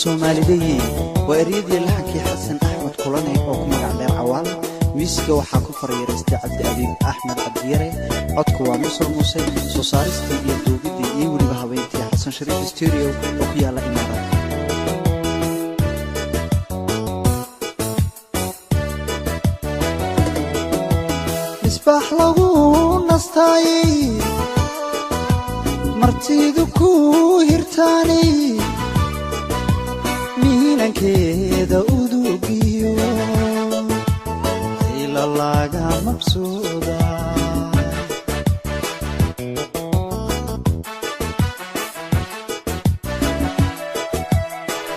Soomaalidayey waa eryadii laxankii Xasan Axmed Kulane oo ku magac dheer Cawaal. Miisiga waxaa ku farayareystay Cabdi Abiib Axmed Cabdiyare. Codku waa Mursal Muuse. Soo saaristii iyo duubiddii iyo weliba habeyntii Xasan Shariif Studio oo ku yaala Imaaraadka. Misbaax lagu nastaayey, martidu ku hirtaanay, miinankeeda udugiyo ila laga mabsuuda.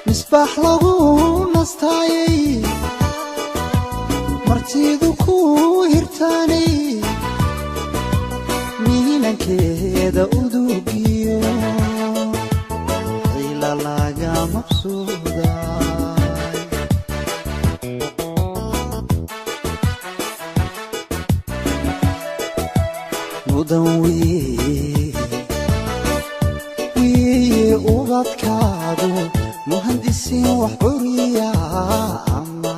Misbaax lagu nastaayey, martidu ku hirtaanay, miinankeeda udugiyo ila laga mabsuuda. Mudan weye weye ubadkaagu, muhandisiin wax curiya ama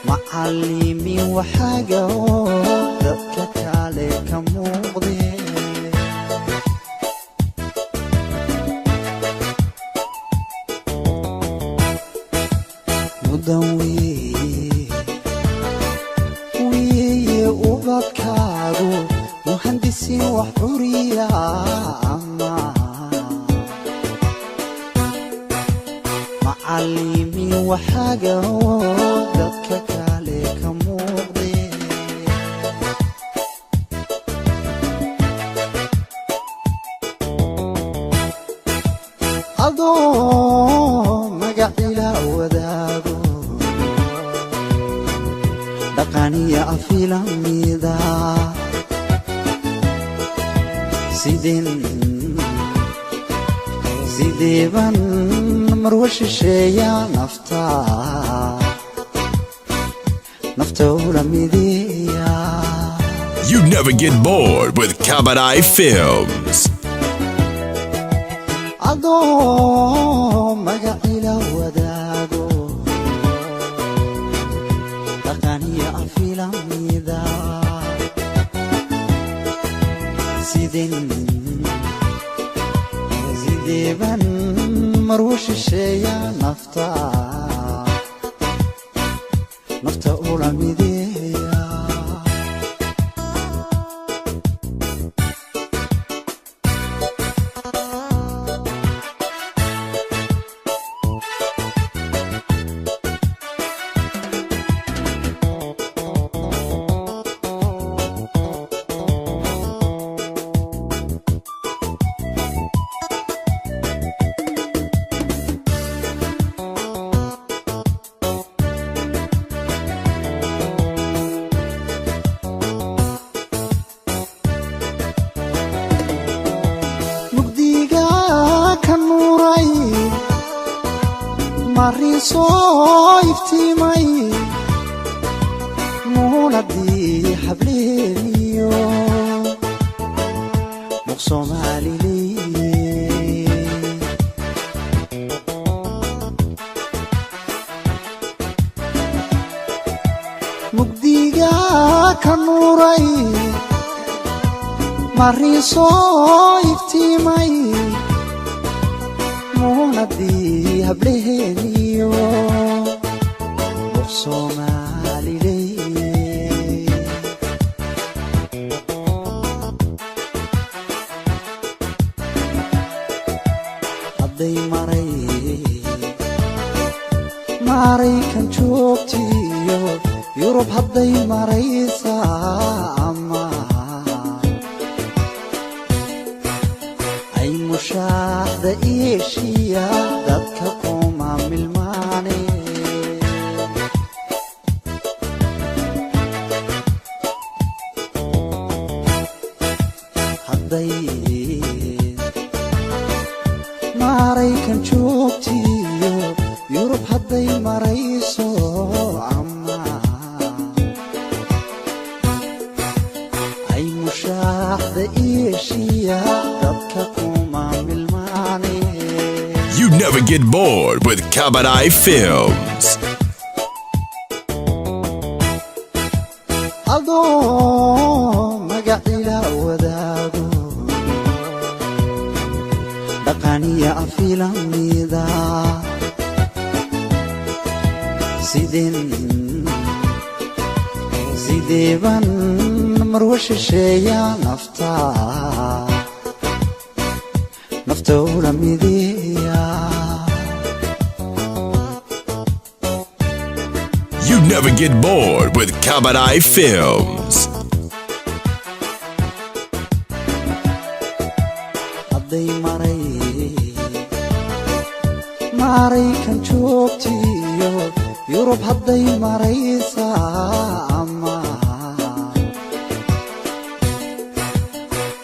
macallimiin waxaaga oo dadka kale ka muuqdeen. Mudan weye weye ubadkaagu, muhandisiin wax curiya ama macallimiin waxaaga oo dadka kale ka muuqdeen. Adoo magacila wadaago, dhaqaniya afilamida, sideen sideeban marwa shisheeya nafta nafta ula mideeya. You never get bored with Kabadai Films. Adoo magacila wadaago, dhaqaniya afilamida, sideen sideeban marwa shisheeya nafta nafta ula mideeya. Mugdiga ka nuuray, marin soo iftiimay, muunadii hableeniyo muq Soomaalileye. Mugdiga ka nuuray, marin soo iftiimay, muunadii hableeniyo muq Soomaalileye. Hadday maray Maraykan joogtiyo Yurub, hadday maraysaa ama ay mushaaxda Eeshiya, dadka kuma milmaane. Hadday Maraykan joogtiyo Yurub, hadday marayso ama ay mushaaxda Eeshiya, dadka kuma milmaane. never get bored with Kabadai Films. Adoo magacila wadaago, dhaqaniya afilamida, sideen sideeban marwa shisheeya nafta nafta ula mideeya. You never get bored with Kabadai Films. Hadday maray Maraykan joogtiyo Yurub, hadday maraysaa ama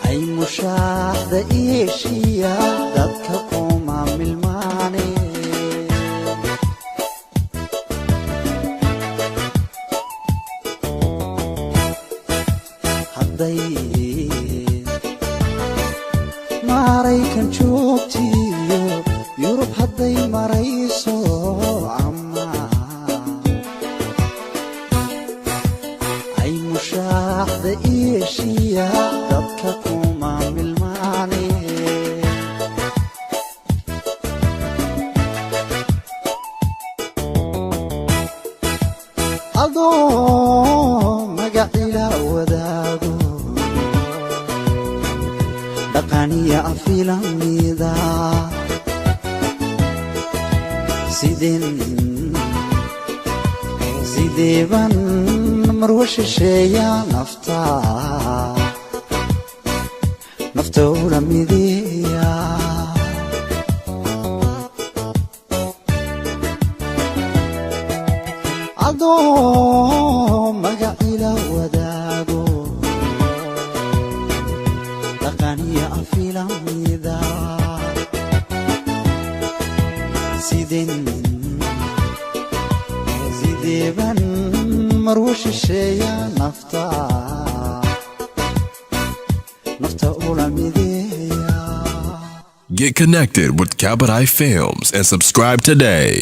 ay mushaaxda Eeshiya, dadka kuma milmaane. Hadday Maraykan joogtiyo Yurub, hadday marayso ama ay mushaaxda Eeshiya, dadka kuma milmaane. Adoo magacila wadaago, dhaqaniya afilamida, sideen sideeban marwa shisheeya nafta nafta ula mideeya. Adoo magacila wadaago, dhaqaniya afilamida, sideen sideeban marwa shisheeya nafta nafta ula mideeya. Get connected with Kabadai Films and subscribe today.